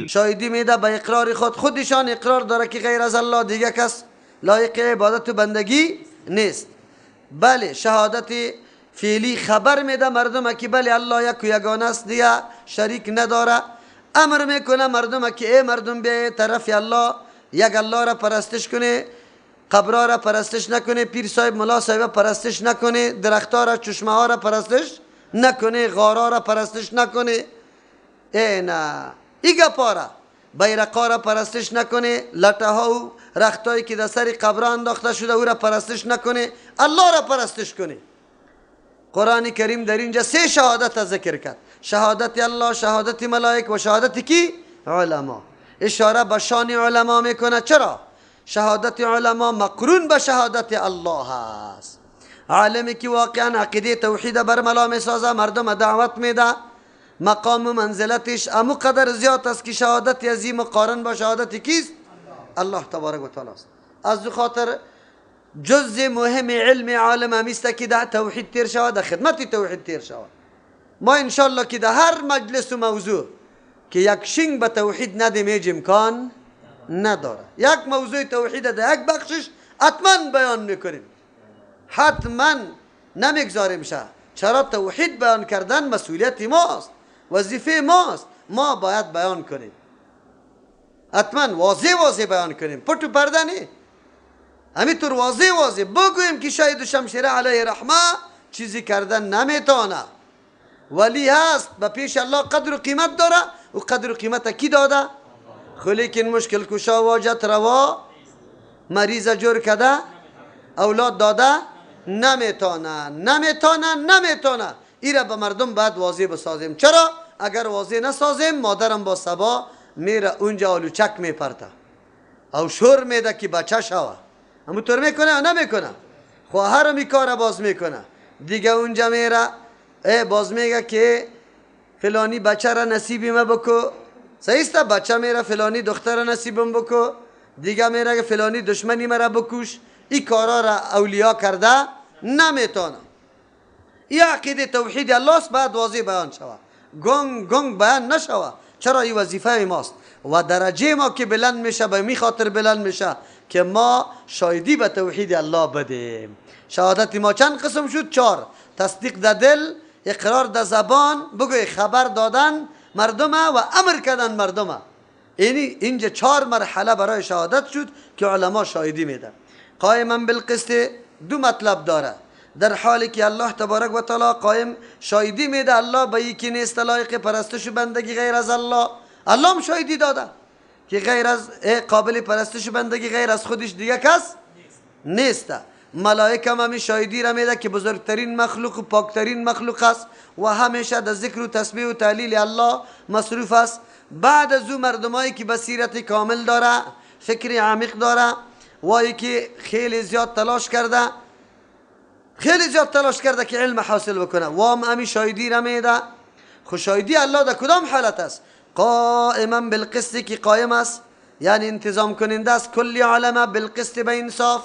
شاهدی میده به اقرار خود، خودشان اقرار داره که غیر از الله دیگه کس لایق عبادت و بندگی نیست. بله شهادت فعلی خبر میده مردم که بله الله یک و یگانه است، دیگه شریک نداره. امر میکنه مردم که ای مردم به طرف الله، یک الله را پرستش کنه، قبرها را پرستش نکنه، پیر صاحب ملا صاحب پرستش نکنه، درختها را چشمه ها را پرستش نکنه، غارا را پرستش نکنه، ای نه ای گپارا بیرقا را پرستش نکنه، لطه ها و رختایی که در سر قبرها انداخته شده او را پرستش نکنه، الله را پرستش کنه. قرآن کریم در اینجا سه شهادت ذکر کرد: شهادت الله، شهادت ملائک و شهادت کی؟ علما. اشاره به شان علما میکنه. چرا؟ شهادت علما مقرون به شهادت الله است. عالمی که واقعا عقیده توحید برملا میسازه، مردم دعوت میده، مقام و منزلتش امو قدر زیاد است که شهادت ازی مقارن با شهادت کیست؟ الله تبارک و تعالی است. از خاطر جزء مهم علم عالم همیست که در توحید تیر شود، در خدمت توحید تیر شود. ما انشالله که در هر مجلس و موضوع که یک شنگ به توحید ندیم هیچ امکان نداره. یک موضوع توحید در یک بخشش حتما بیان میکنیم، حتما نمیگذاریم شه. چرا؟ توحید بیان کردن مسئولیت ماست، وظیفه ماست، ما باید بیان کنیم، حتما واضح واضح بیان کنیم، پت و پرده نه، همینطور واضح واضح بگوییم که شاید شمشیره علیه رحمه چیزی کردن نمیتونه، ولی هست، به پیش الله قدر و قیمت داره و قدر و قیمت کی داده؟ خو لیکن مشکل کشا واجت روا، مریض جور کده، اولاد داده نمیتونه، نمیتونه، نمیتونه. ایره به مردم باید واضح بسازیم. چرا؟ اگر واضح نسازیم مادرم با سبا میره اونجا آلوچک میپرته او شور میده که بچه شوه. همونطور میکنه یا نمیکنه؟ خواهرم این کار باز میکنه دیگه، اونجا میره باز میگه که فلانی بچه را نصیبی ما بکو. صحیح است؟ بچه میره فلانی دختر را نصیبم بکو، دیگه میره که فلانی دشمنی مرا بکوش. این کارا را اولیا کرده نمیتونه. این عقیده توحید الله است، باید واضح بیان شود، گنگ گنگ بیان نشود. چرا؟ این وظیفه ماست و درجه ما که بلند میشه به می خاطر بلند میشه که ما شاهدی به توحید الله بدیم. شهادت ما چند قسم شد؟ چهار: تصدیق در دل، اقرار در زبان، بگوی خبر دادن مردم و امر کردن مردم. یعنی اینجا چهار مرحله برای شهادت شد که علما شاهدی میدن. قائما بالقسط دو مطلب داره. در حالی که الله تبارک و تعالی قائم شاهدی میده الله به یکی نیست لایق پرستش و بندگی غیر از الله. الله هم شاهدی داده که غیر از قابل پرستش و بندگی غیر از خودش دیگه کس نیست. ملائکه هم شاهدی را میده که بزرگترین مخلوق و پاکترین مخلوق است و همیشه در ذکر و تسبیح و تهلیل الله مصروف است. بعد از او مردمایی که بصیرت کامل داره، فکر عمیق داره، وای که خیلی زیاد تلاش کرده، خیلی زیاد تلاش کرده که علم حاصل بکنه، وام امی شاهدی را میده. خو شاهدی الله در کدام حالت است؟ قائما بالقسط که قائم است، یعنی انتظام کننده است. کل عالم بالقسط، به انصاف،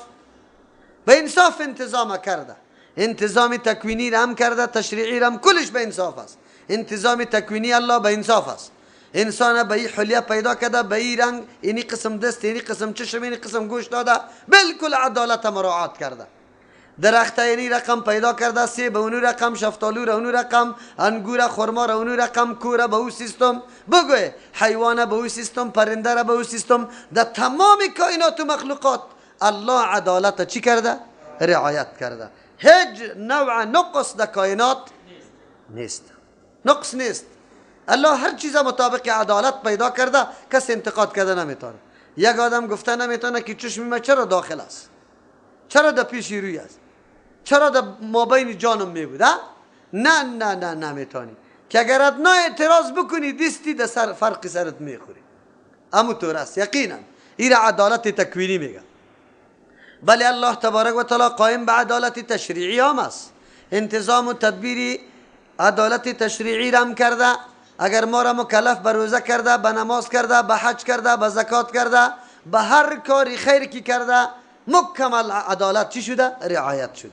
به انصاف انتظام کرده. انتظام تکوینی را هم کرده، تشریعی را هم، کلش به انصاف است. انتظام تکوینی الله به انصاف است. انسان به این حلیه پیدا کرده، به این رنگ، اینی قسم دست، اینی قسم چشم، اینی قسم گوش داده، بالکل عدالت مراعات کرده. درخت اینی رقم پیدا کرده، سیب اونو رقم، شفتالو را اونو رقم، انگور خرما را اونو رقم، کوره به او سیستم، بگوی حیوان به او سیستم، پرنده را به او سیستم. در تمام کائنات و مخلوقات الله عدالت چی کرده؟ رعایت کرده. هیچ نوع نقص در کائنات نیست، نقص نیست. الله هر چیز مطابق عدالت پیدا کرده، کس انتقاد کرده نمیتونه. یک آدم گفته نمیتونه که چشم ما چرا داخل است، چرا در پیش روی است، چرا در مابین جانم می بود؟ نه نه نه نمیتونی که اگر ادنا اعتراض بکنی دستی در سر فرق سرت میخوری. امو طور است یقینا. این عدالت تکوینی میگه. بله الله تبارک و تعالی قائم به عدالت تشریعی هم است. انتظام و تدبیر عدالت تشریعی رم کرده. اگر ما را مکلف به روزه کرده، به نماز کرده، به حج کرده، به زکات کرده، به هر کاری خیر کی کرده، مکمل عدالت چی شده؟ رعایت شده.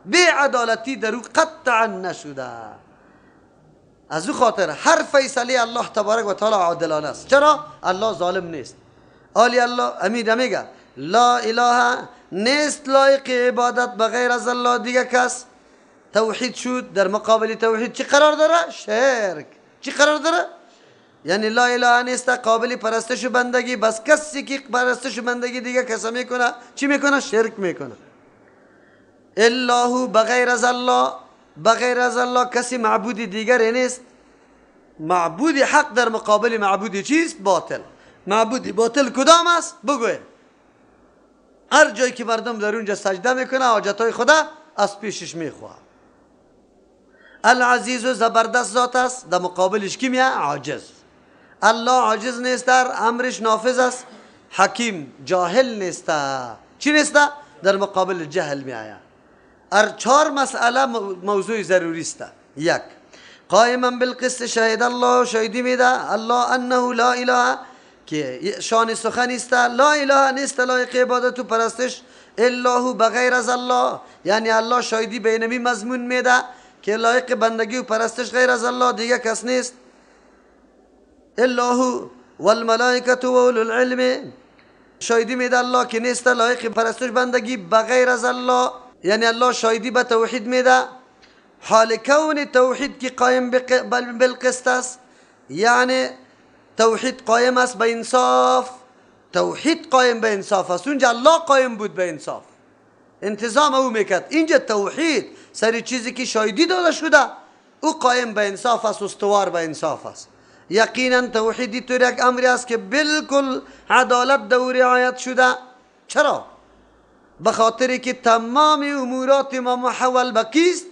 بی عدالتی در او قطعا نشده. از او خاطر هر فیصله الله تبارک و تعالی عادلانه است. چرا؟ الله ظالم نیست. آلی الله امیر میگه لا اله نیست لایق عبادت بغیر از الله دیگه کس. توحید شد، در مقابل توحید چی قرار داره؟ شرک. چی قرار داره؟ یعنی لا اله نیست قابل پرستش و بندگی، بس کسی که پرستش و بندگی دیگه کس میکنه چی میکنه؟ شرک میکنه. الا هو بغیر از الله، بغیر از الله کسی معبود دیگر نیست. معبود حق در مقابل معبود چیست؟ باطل. معبود باطل کدام است؟ بگوی. هر جایی که مردم در اونجا سجده میکنه حاجتهای خدا از پیشش میخواه. العزیز و زبردست ذات است، در مقابلش کی میه؟ عاجز. الله عاجز نیست، در امرش نافذ است. حکیم جاهل نیست. چی نیست؟ در مقابل جهل میآید. هر چهار مسئله موضوع ضروری است. یک، قائما بالقسط شهد الله، شهیدی میده الله انه لا اله که شان سخن است، لا اله نیست لایق عبادت و پرستش الا هو بغیر از الله. یعنی الله شاهدی به اینمی مضمون میده که لایق بندگی و پرستش غیر از الله دیگه کس نیست. الا هو والملائکه و اولو العلم، شاهدی میده الله که نیست لایق پرستش بندگی بغیر از الله. یعنی الله شاهدی به توحید میده. حال کون توحید که قایم بالقسط است، یعنی توحید قایم است به انصاف. توحید قایم به انصاف است. اونجا الله قایم بود به انصاف، انتظام او میکرد. اینجا توحید سر چیزی که شاهدی داده شده او قایم به انصاف است، استوار به انصاف است. یقینا توحیدی طور یک امری است که بالکل عدالت در رعایت شده. چرا؟ به خاطر که تمام امورات ما محول به کیست؟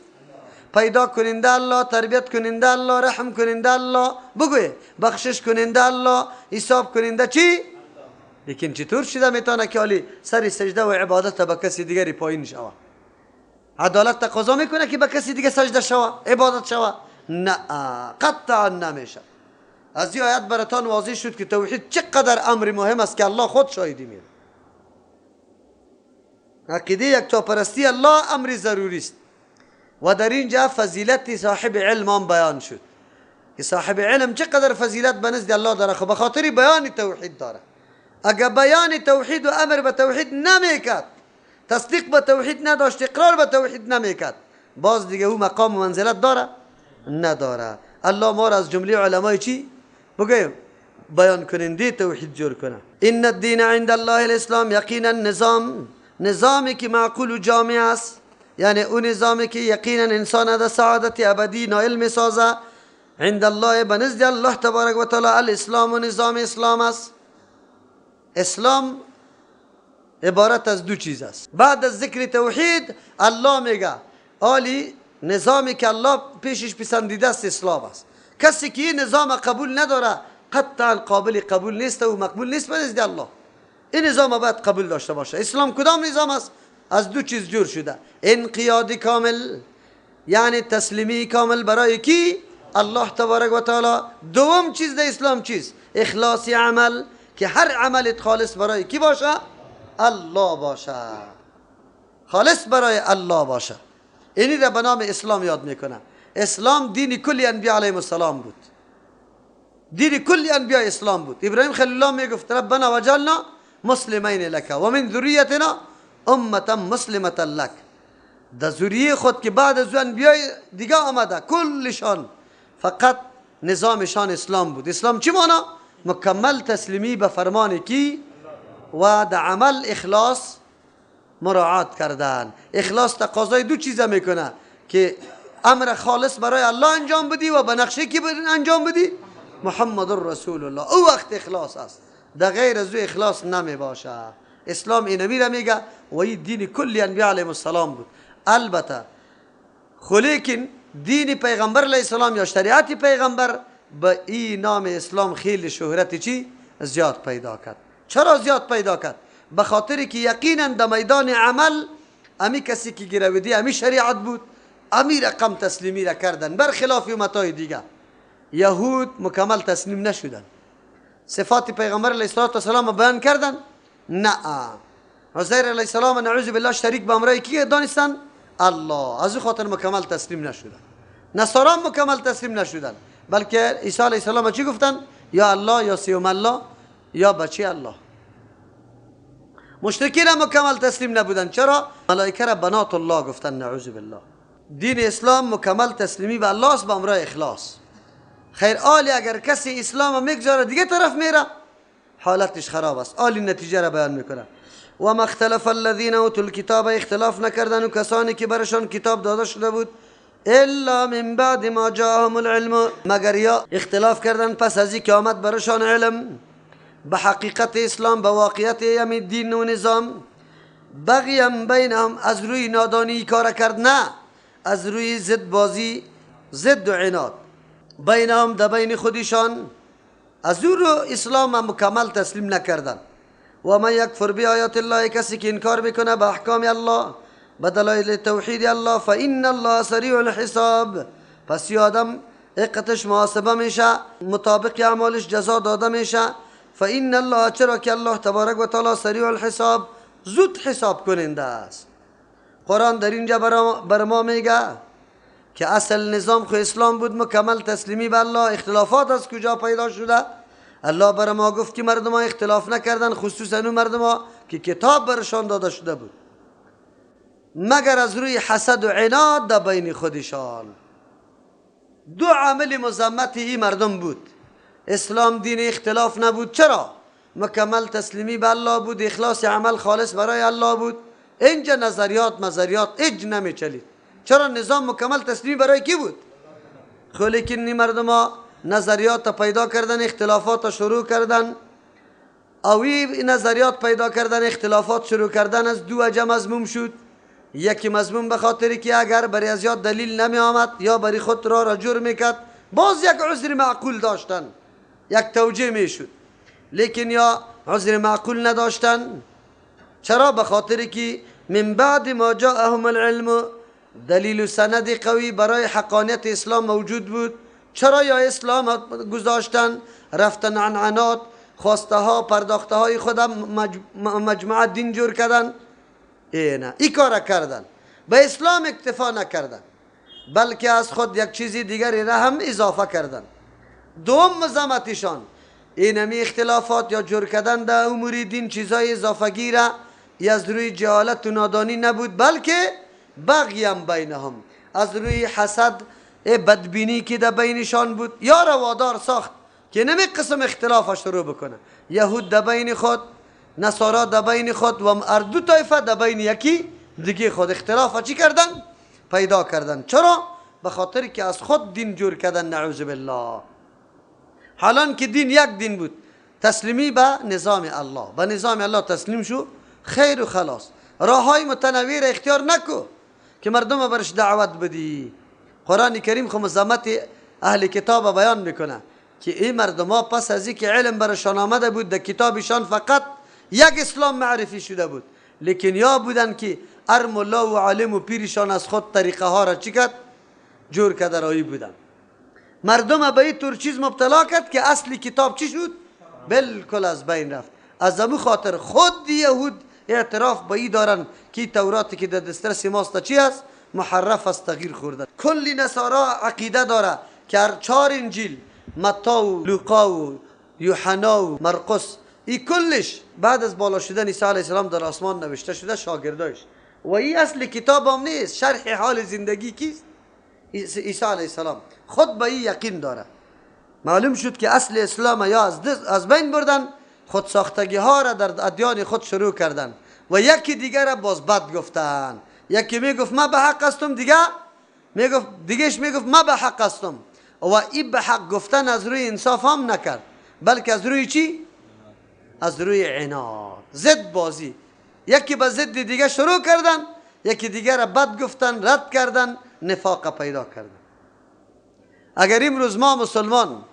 پیدا کننده الله، تربیت کننده الله، رحم کننده الله، بگوی بخشش کننده الله، حساب کننده چی؟ لیکن چطور شده میتونه که علی سر سجده و عبادت به کسی دیگری پایین شوه؟ عدالت تقاضا میکنه که به کسی دیگه سجده شوه، عبادت شوه؟ نه، قطعا نمیشه. از این آیت براتان واضح شد که توحید چقدر امر مهم است که الله خود شاهدی میده. عقیده یکتاپرستی الله امر ضروری است. و در اینجا فضیلت صاحب علم هم بیان شد که صاحب علم چقدر فضیلت به نزد الله داره، خب به خاطر بیان توحید داره. اگر بیان توحید و امر به توحید نمیکرد، تصدیق به توحید نداشت، اقرار به توحید نمیکرد، باز دیگه او مقام و منزلت داره؟ نداره. الله ما را از جمله علمای چی؟ بگویم بیان کننده توحید جور کنه. ان الدین عند الله الاسلام، یقینا نظام، نظامی که معقول و جامع است، یعنی اون نظامی که یقینا انسان در سعادت ابدی نائل میسازه، عند الله به نزد الله تبارک و تعالی الاسلام و نظام اسلام است. اسلام عبارت از دو چیز است. بعد از ذکر توحید الله میگه آلی نظامی که الله پیشش پسندیده است اسلام است. کسی که این نظام قبول نداره قطعا قابل قبول نیست و مقبول نیست به نزد الله. این نظام باید قبول داشته باشه. اسلام کدام نظام است؟ از دو چیز جور شده: انقیاد کامل یعنی تسلیمی کامل برای کی؟ الله تبارک و تعالی. دوم چیز در اسلام چیز؟ اخلاص عمل، که هر عملت خالص برای کی باشه؟ الله باشه، خالص برای الله باشه. اینی را به نام اسلام یاد میکنه. اسلام دین کل انبیاء علیهم السلام بود، دین کل انبیاء اسلام بود. ابراهیم خلیل الله میگفت ربنا وجعلنا مسلمین لک و من ذریتنا امتا مسلمة لک. در ذریه خود که بعد از انبیاء دیگه آمده کلشان فقط نظامشان اسلام بود. اسلام چی مانا؟ مکمل تسلیمی به فرمان کی و در عمل اخلاص مراعات کردن. اخلاص تقاضای دو چیزه میکنه که امر خالص برای الله انجام بدی و به نقشه کی انجام بدی؟ محمد رسول الله. او وقت اخلاص است، در غیر از او اخلاص نمی باشه. اسلام اینمی را میگه و این دین کل انبیاء علیهم السلام بود. البته خلیکن دین پیغمبر علیه السلام یا شریعت پیغمبر به این نام اسلام خیلی شهرت چی؟ زیاد پیدا کرد. چرا زیاد پیدا کرد؟ به خاطر که یقینا در میدان عمل امی کسی که گرویدی امی شریعت بود، امی رقم تسلیمی را کردن، برخلاف امتای دیگه. یهود مکمل تسلیم نشدن. صفات پیغمبر علیه السلام بیان کردن؟ نه. عزیر علیه السلام نعوذ بالله شریک به امرای کی دانستن؟ الله. از او خاطر مکمل تسلیم نشدن. نصارا مکمل تسلیم نشدن. بلکه عیسی علیه السلام چی گفتن؟ یا الله یا سیوم الله یا بچه الله. مشرکین هم مکمل تسلیم نبودن. چرا؟ ملائکه را بنات الله گفتن، نعوذ بالله. دین اسلام مکمل تسلیمی به الله است، به امرای اخلاص. خیر آلی اگر کسی اسلام میگذاره دیگه طرف میره، حالتش خراب است. آلی نتیجه را بیان میکنه. و ما اختلف الذین اوتوا الکتاب، اختلاف نکردن و کسانی که برشان کتاب داده شده بود، الا من بعد ما جاءهم العلم، مگر یا اختلاف کردن پس از اینکه آمد برشان علم به حقیقت اسلام، به واقعیت یمی دین و نظام. بغیم بینهم، از روی نادانی کار کرد نه، از روی ضد بازی، ضد و عناد، بینهم در بین خودشان، از او رو اسلام مکمل تسلیم نکردن. و من یکفر بآیات الله، کسی که انکار میکنه به احکام الله، به دلایل توحید الله، فإن الله سریع الحساب، پس ای آدم اقتش محاسبه میشه، مطابق اعمالش جزا داده میشه. فإن الله، چرا که الله تبارک و تعالی سریع الحساب، زود حساب کننده است. قرآن در اینجا بر ما میگه که اصل نظام خو اسلام بود، مکمل تسلیمی به الله. اختلافات از کجا پیدا شده؟ الله بر ما گفت که مردم ها اختلاف نکردن، خصوصا اون مردم ها که کتاب برشان داده شده بود، مگر از روی حسد و عناد در بین خودشان. دو عامل مذمت این مردم بود. اسلام دین اختلاف نبود. چرا؟ مکمل تسلیمی به الله بود، اخلاص عمل خالص برای الله بود. اینجا نظریات مزریات اج نمیچلید. چرا؟ نظام مکمل تسلیمی برای کی بود؟ خو لیکن این مردم ها نظریات پیدا کردن، اختلافات شروع کردن، او این نظریات پیدا کردن، اختلافات شروع کردن، از دو وجه مذموم شد. یکی مذموم به خاطر که اگر برای از یاد دلیل نمی آمد یا برای خود را جور میکرد، باز یک عذر معقول داشتن، یک توجیه میشد. لیکن یا عذر معقول نداشتن. چرا؟ به خاطر که من بعد ما جاءهم العلم، دلیل و سند قوی برای حقانیت اسلام موجود بود. چرا یا اسلام گذاشتن، رفتن عنعنات، خواسته ها، پرداخته های خودم مجموعه دین جور کردن؟ ای نه، ای کار کردن، به اسلام اکتفا نکردن، بلکه از خود یک چیزی دیگری را هم اضافه کردن. دوم مزامتشان اینمی اختلافات یا جور کردن در امور دین چیزای اضافگی را از روی جهالت و نادانی نبود، بلکه بغیم بینهم، از روی حسد بدبینی که در بینشان بود، یا روادار ساخت که نمی قسم اختلاف شروع بکنه. یهود در بین خود، نصارا در بین خود، و هر دو طایفه در بین یکی دیگه خود اختلاف چی کردن؟ پیدا کردن. چرا؟ به خاطر که از خود دین جور کردن، نعوذ بالله. حالان که دین یک دین بود، تسلیمی به نظام الله، به نظام الله تسلیم شو، خیر و خلاص. راه های متنوع را اختیار نکو که مردم برش دعوت بدی. قرآن کریم خو مذمت اهل کتاب بیان میکنه که این مردم ها پس از اینکه علم برشان آمده بود، در کتابشان فقط یک اسلام معرفی شده بود، لیکن یا بودن که ار ملا و عالم و پیرشان از خود طریقه ها را چی کرد؟ جور کرده رایی بودن. مردم به این طور چیز مبتلا کرد که اصل کتاب چی شد؟ بالکل از بین رفت. از امو خاطر خود یهود اعتراف به این دارن که توراتی که در دسترس ماست چی است؟ محرف است، تغییر خورده. کلی نصارا عقیده داره که هر چهار انجیل، متی و لوقا و یوحنا و مرقس، ای کلش بعد از بالا شدن عیسی علیه السلام در آسمان نوشته شده، شاگردایش. و این اصل کتاب هم نیست، شرح حال زندگی کیست؟ عیسی علیه السلام خود به این یقین داره. معلوم شد که اصل اسلام یا از بین بردن، خود ساختگی ها را در ادیان خود شروع کردن و یکی دیگر را باز بد گفتن. یکی میگفت ما به حق هستم، دیگه میگفت دیگهش میگفت ما به حق هستم. و این به حق گفتن از روی انصاف هم نکرد، بلکه از روی چی؟ از روی عناد، ضد بازی. یکی به ضد دیگه شروع کردن، یکی دیگه را بد گفتن، رد کردن، نفاق پیدا کردن. اگر امروز ما مسلمان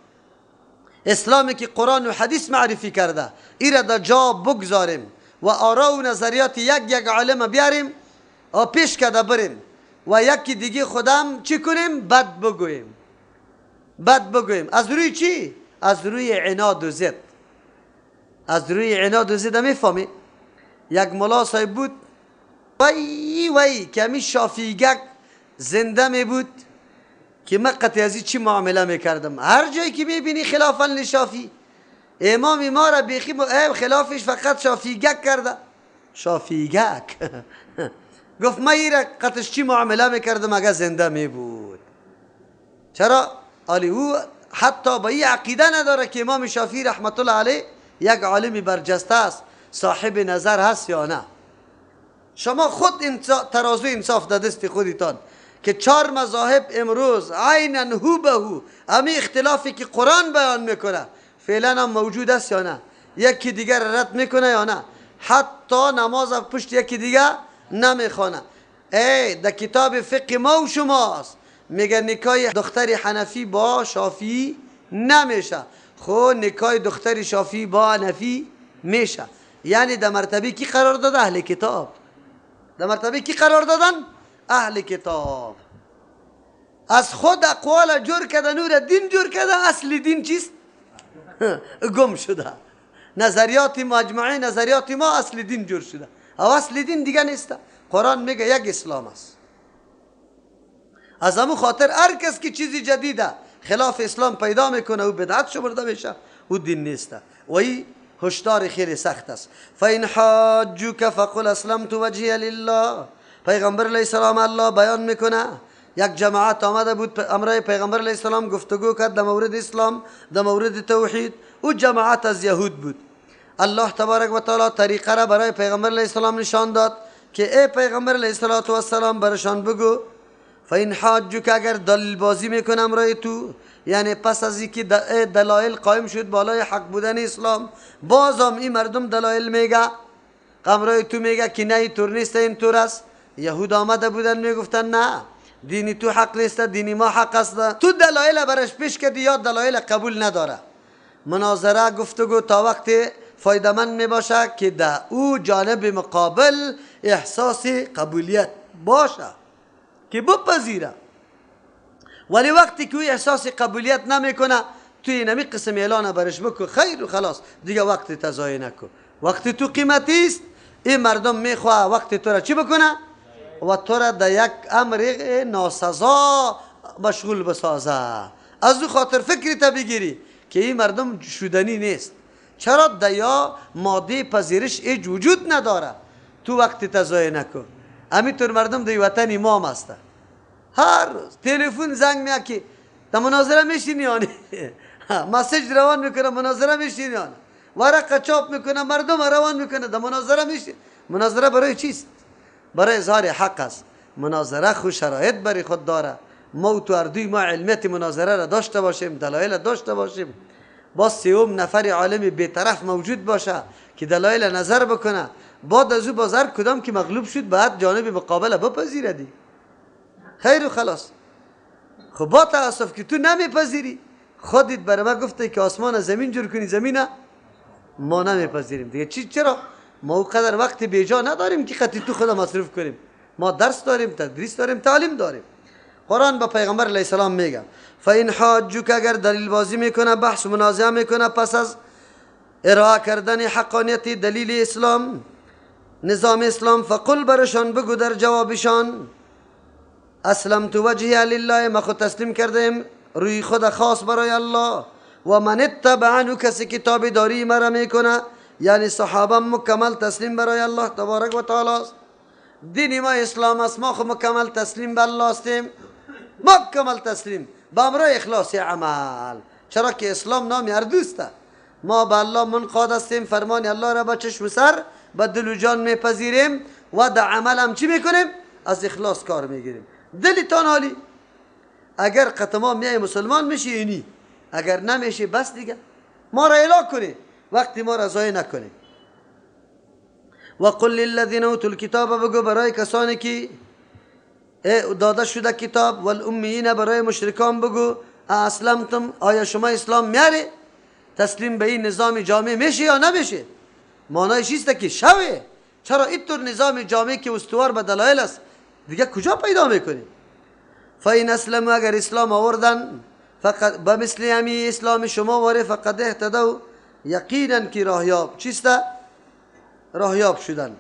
اسلامی که قرآن و حدیث معرفی کرده ای را در جا بگذاریم و آرا و نظریات یک یک عالم بیاریم و پیش کرده بریم و یکی دیگه خودم چی کنیم؟ بد بگوییم، بد بگوییم. از روی چی؟ از روی عناد و ضد. از روی عناد و ضد میفهمی؟ یک ملا صاحب بود، وی وی که همی شافیگک زنده می بود که من قطعی ازی چی معامله میکردم. هر جایی که میبینی خلافا لشافی، امام ما را بیخی خلافش فقط شافیگک کرده، شافیگک. گفت من ایره قطعش چی معامله میکردم اگه زنده میبود. چرا؟ آلی او حتی با این عقیده نداره که امام شافعی رحمت الله علیه یک عالم برجسته است، صاحب نظر هست یا نه. شما خود ترازو انصاف در دست خودتان که 4 مذاهب امروز عینا هو به هو امی اختلافی که قرآن بیان میکنه فعلا هم موجود است یا نه، یکی دیگر رد میکنه یا نه، حتی نماز پشت یکی دیگه نمیخوانه. ای در کتاب فقه ما و شماست میگه نکای دختر حنفی با شافعی نمیشه، خو نکای دختر شافعی با حنفی میشه. یعنی در مرتبه کی قرار داده؟ اهل کتاب. در مرتبه کی قرار دادن؟ اهل کتاب. از خود اقوال جور کرده، نور دین جور کرده، اصل دین چیست؟ گم شده. نظریات مجموعه نظریات ما اصل دین جور شده، او اصل دین دیگه نیست. قرآن میگه یک اسلام است. از همون خاطر هر کس که چیزی جدیده خلاف اسلام پیدا میکنه او بدعت شمرده میشه، او دین نیست. و این هشدار خیلی سخت است. فإن حاجوک فقل اسلمت وجهی لله. پیغمبر علیه السلام الله بیان میکنه یک جماعت آمده بود امرای پیغمبر علیه السلام گفتگو کرد در مورد اسلام، در مورد توحید. او جماعت از یهود بود. الله تبارک و تعالی طریقه را برای پیغمبر علیه السلام نشان داد که ای پیغمبر علیه السلام برشان بگو فإن حاجوک، اگر دلیل بازی میکنم رای تو، یعنی پس از اینکه دلایل قائم شد بالای حق بودن اسلام، بازم این مردم دلایل میگه قمرای تو میگه که نه اینطور نیست اینطور است. یهود آمده بودن میگفتن نه دینی تو حق نیست، دینی ما حق است. تو دلایل برش پیش کردی یا دلایل قبول نداره. مناظره گفتگو تا وقت فایده‌مند میباشه که در او جانب مقابل احساس قبولیت باشه که بپذیره، ولی وقتی که او احساس قبولیت نمیکنه تو اینمی قسم اعلان برش بکن خیر و خلاص، دیگه وقت تضایع نکن. وقتی تو قیمتی است، این مردم میخواه وقت تو را چی بکنه و تو را در یک امر ناسزا مشغول بسازه. از او خاطر فکری تا بگیری که این مردم شدنی نیست. چرا دیا ماده پذیرش ایج وجود نداره، تو وقت تضایع نکن. همینطور مردم دی وطن امام هست، هر روز تلفن زنگ میاد که در مناظره میشینی یا نه، مسیج روان میکنه مناظره میشینی یا نه، ورقه چاپ میکنه مردم روان میکنه در مناظره میشینی. مناظره برای چیست؟ برای اظهار حق است. مناظره خو شرایط برای خود داره. ما تو اردوی ما علمیت مناظره را داشته باشیم، دلایل داشته باشیم، باز سوم نفر عالم بیطرف موجود باشه که دلایل نظر بکنه، بعد از او باز هر کدام که مغلوب شد بعد جانب مقابله بپذیره دی خیر و خلاص. خب با تاسف که تو نمیپذیری، خودت برای ما گفته که آسمان زمین جور کنی، زمینه ما نمیپذیریم دیگه. چی؟ چرا؟ ما او قدر وقت بیجا نداریم که خطی تو خدا مصرف کنیم. ما درس داریم، تدریس داریم، تعلیم داریم. قرآن با پیغمبر علیه السلام میگه فإن حاجوک، اگر دلیل بازی میکنه، بحث و منازعه میکنه پس از ارائه کردن حقانیت دلیل اسلام، نظام اسلام، فقل برشان بگو در جوابشان اسلمت وجهی لله، ما خود تسلیم کردیم روی خود خاص برای الله، و من اتبعنی، کسی که تابعداری مرا میکنه، یعنی صحابه مکمل تسلیم برای الله تبارک و تعالی است. دین ما اسلام است، ما خود مکمل تسلیم به الله هستیم، مکمل تسلیم به امرای اخلاص عمل. چرا که اسلام نام هر دوسته. ما به الله منقاد هستیم، فرمان الله را به چشم و سر به دل و جان میپذیریم و در عمل هم چی میکنیم؟ از اخلاص کار میگیریم. دلتان حالی اگر قطما میای مسلمان میشی اینی، اگر نمیشی بس دیگه ما را اعلا کنی، وقتی ما را ضایع نکنی. و قل للذین اوتوا الکتاب، بگو برای کسانی که داده شده کتاب، والامیین، برای مشرکان بگو اسلمتم، آیا شما اسلام میاری؟ تسلیم به این نظام جامع میشه یا نمیشه؟ معنایش چیست که شوه. چرا اینطور نظام جامع که استوار به دلایل است دیگه کجا پیدا میکنی؟ فإن اسلموا، اگر اسلام آوردن، فقط به مثل همی اسلام شما واره، فقد اهتدوا، یقینا که راهیاب چیست؟ راهیاب شدن،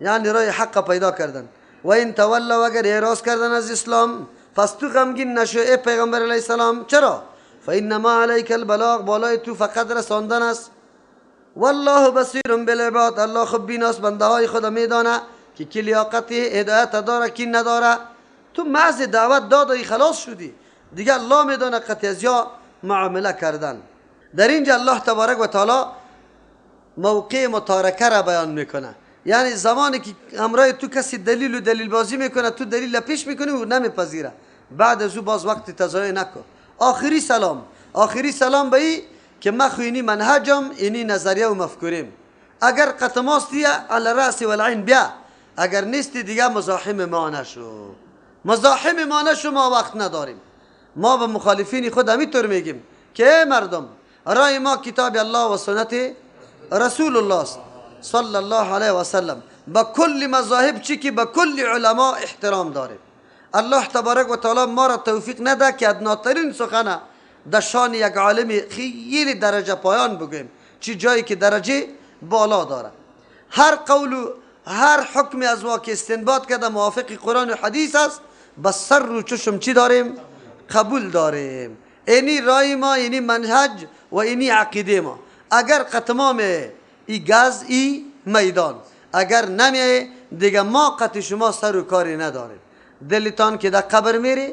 یعنی راه حق پیدا کردن. و این تولوا، اگر اعراض کردن از اسلام، پس تو غمگین نشو ای پیغمبر علیه السلام. چرا؟ فانما علیک البلاغ، بالای تو فقط رساندن است. والله بصیر بالعباد، الله خوب بیناست، بنده های خود میدانه که کی لیاقت هدایت داره کی نداره. تو محض دعوت دادی خلاص شدی دیگه، الله میدانه قطع از یا معامله کردن. در اینجا الله تبارک و تعالی موقع متارکه را بیان میکنه، یعنی زمانی که همراه تو کسی دلیل و دلیل بازی میکنه، تو دلیل پیش میکنی و نمیپذیره، بعد از او باز وقت تضایع نکن. آخری سلام، آخری سلام به ای که ما خو اینی منهجم، اینی نظریه و مفکوریم، اگر قطماستی علی رأس والعین بیا، اگر نیستی دیگه مزاحم ما نشو، مزاحم ما نشو، ما وقت نداریم. ما به مخالفین خود همینطور میگیم که مردم رای ما کتاب الله و سنت رسول الله است صلی الله علیه و سلم. با کل مذاهب چی که با کل علما احترام داریم. الله تبارک و تعالی ما را توفیق نده که ادناترین سخنه در شان یک عالم خیلی درجه پایان بگویم، چی جایی که درجه بالا داره. هر قول و هر حکم از واقع استنباط کرده موافق قرآن و حدیث است، بس سر رو چشم چی داریم؟ قبول داریم. اینی رای ما، اینی منهج و اینی عقیده ما. اگر قتمام ای گز ای میدان، اگر نمیه دیگه ما قط شما سر و کاری نداریم. دلتان که در قبر میری،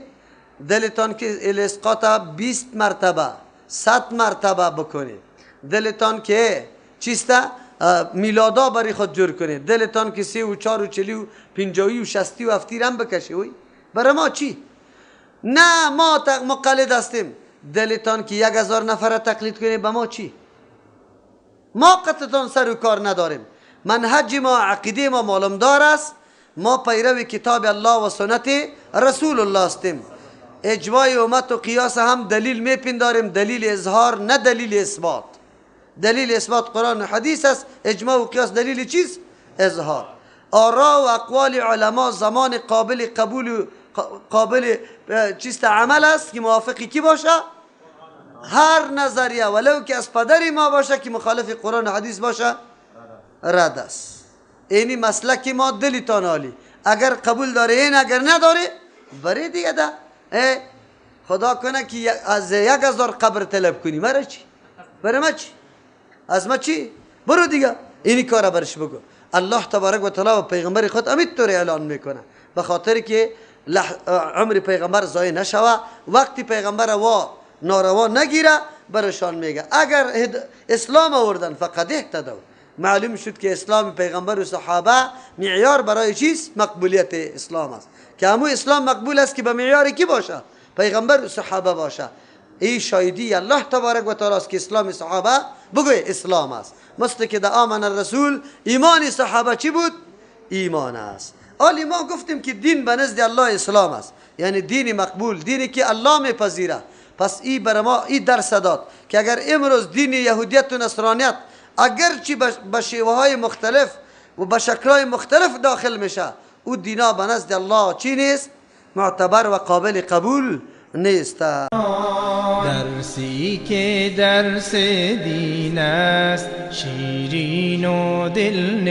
دلتان که الاسقاط 20 مرتبه 100 مرتبه بکنید، دلتان که چیسته میلادا برای خود جور کنید، دلتان که 3 و 4 و 40 و 50 و 60 و 70 هم بکشی، وی برای ما چی؟ نه ما مقلد هستیم. دلتان که 1000 نفر تقلید کنید، به ما چی؟ ما قطعتان سر و کار نداریم. منهج ما، عقیده ما معلوم دار است. ما پیرو کتاب الله و سنت رسول الله هستیم. اجماع امت و قیاس هم دلیل میپنداریم، دلیل اظهار نه دلیل اثبات. دلیل اثبات قرآن و حدیث است، اجماع و قیاس دلیل چیز؟ اظهار. آرا و اقوال علما زمان قابل قبول و قابل چیست عمل است که موافقی کی باشه؟ هر نظریه ولو که از پدر ما باشه که مخالف قرآن و حدیث باشه رد است. اینی مسلک ما دلتان عالی، اگر قبول داره این، اگر نداره بری دیگه ده. خدا کنه که از 1000 قبر طلب کنی، مرا چی؟ برای ما چی؟ از ما چی؟ برو دیگه اینی کار برش بگو. الله تبارک و تعالی و پیغمبر خود همینطور اعلان میکنه، به خاطر که عمر پیغمبر ضایع نشوه، وقتی پیغمبر وا ناروا نگیره برشان میگه اگر اسلام آوردن فقد اهتدوا. معلوم شد که اسلام پیغمبر و صحابه معیار برای چیز؟ مقبولیت اسلام است، که همو اسلام مقبول است که به معیار کی باشه؟ پیغمبر و صحابه باشه. ای شایدی الله تبارک و تعالی است که اسلام صحابه بگوی اسلام است، مثل که در آمن الرسول ایمان صحابه چی بود؟ ایمان است. آلی ما گفتیم که دین به نزد الله اسلام است، یعنی دین مقبول، دینی که الله میپذیره. پس ای بر ما ای درس داد که اگر امروز دین یهودیت و نصرانیت اگرچه به شیوه های مختلف و به شکل‌های مختلف داخل میشه، او دینا به نزد الله چی نیست؟ معتبر و قابل قبول نیست. درسی که درس دین است شیرین و دل.